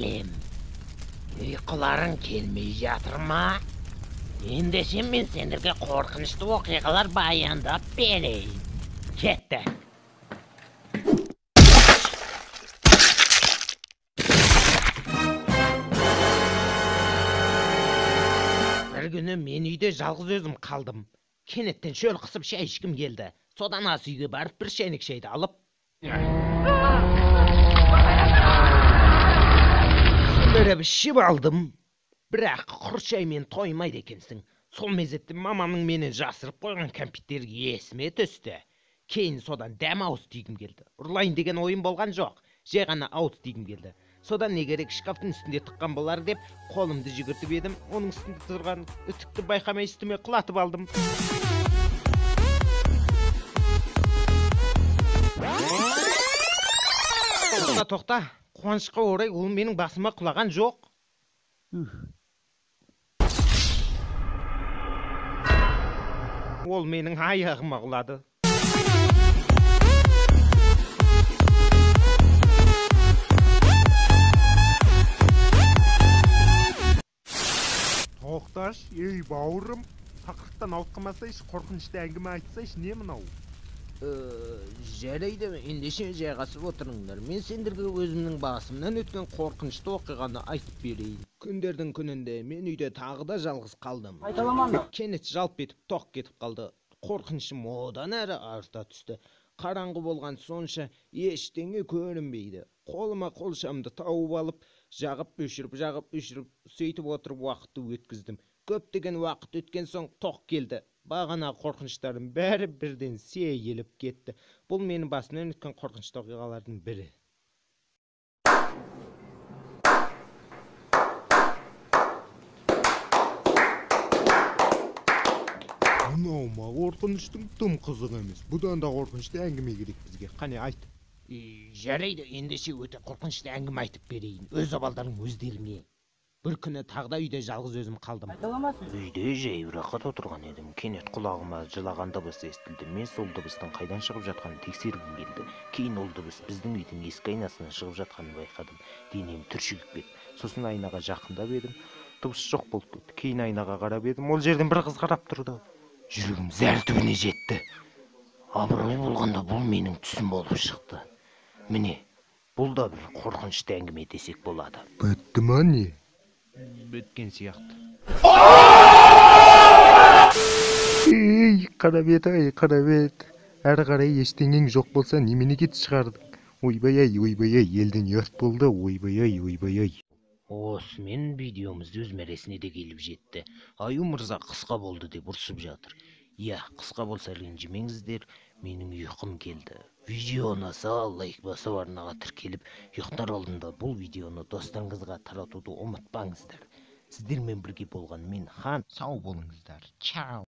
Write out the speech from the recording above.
Сәлем. Ұйқыларың келмей жатыр ма? Ендеше мен сендерге қорқынышты оқиғалар баяндап берейін. Кеттік. Бір күні мен үйде жалғыз өзім қалдым. Кенеттен шөл қысып шай ішкім келді. Содан ас үйге барып бір шәйнек шайды алып, сіміріп ішіп алдым. Бірақ құр шаймен тоймайды екенсің. Сол мезетте мамамның менен жасырып қойған кәмпиттері есіме түсті. Кейін содан дәм ауыз тигім келді. Ұрлайын деген ойым болған жоқ. Жай ғана ауыз тигім келді. Содан не керек, шкафтың үстінде тыққан болар деп қолымды жүгіртіп едім, оның үстінде тұрған үтікті байқамай үстіме құлатып алдым. Тоқта, тоқта. Қуанышқа орай ол менің басыма құлаған жоқ. Ол менің аяғыма құлады. Тоқташ, ей бауырым, тақырыптан ауытқымасайшы, қорқынышты әңгіме айтсайшы, не мынау? Жарайды, ендеше жайғасып отырыңдар. Мен сендерге өзімнің басымнан өткен қорқынышты оқиғаны айтып берейін. Күндердің күнінде мен үйде тағы да жалғыз қалдым. Кенет жалп етіп тоқ кетіп қалды. Қорқынышым одан әрі арта түсті. Қараңғы болған сонша ештеңе көрінбейді. Қолыма қолшамды тауып алып, жағып өшіріп, жағып өшіріп, сөйтіп отырып уақытты өткіздім. Көптеген уақыт өткен соң тоқ келді. Бағана қорқыныштарым бәрі бірден сейіліп кетті. Бұл менің басымнан өткен қорқынышты оқиғалардың бірі. Мынау ма қорқыныштың тым қызық емес. Бұдан да қорқынышты әңгіме керек бізге. Қане айт. Жарайды, ендеше өте қорқынышты әңгіме айтып берейін. Өз обалдарың өздеріңе. Бір күні тағы да үйде жалғыз өзім қалдым. Үйде жайбарақат отырған едім. Кенет құлағыма жылаған дыбыс естілді. Мен сол дыбыстың қайдан шығып жатқанын тексергім келді. Кейін ол дыбыс біздің үйдің есік айнасынан шығып жатқанын байқадым. Денем түршігіп кетті. Сосын айнаға жақындап едім, дыбыс жоқ болып кетті. Кейін айнаға қарап едім, ол жерден бір қыз қарап тұрды. Жүрегім зәр түбіне жетті. Абырой болғанда бұл менің түсім болып шықты. Міне, бұл да бір қорқынышты әңгіме десек болады. Бітті ма не? Біткен сияқты. Ей, қарабет, ай, қарабет. Әрі қарай ештеңең жоқ болса, неменеге шығардың? Ойбай ай, ойбай ай, елден ұят болды. Ойбай ай, ойбай ай. Осымен видеомыз өз мәресіне де келіп жетті. Аю мырза қысқа болды деп ұрсып жатыр. Иә, қысқа болса ренжімеңіздер, менің ұйқым келді. Видео ұнаса лайк басып арнаға тіркеліп, ұйықтар алдында бұл видеоны достарыңызға таратуды ұмытпаңыздар. Сіздермен бірге болған мен Хан. Сау болыңыздар. Чао.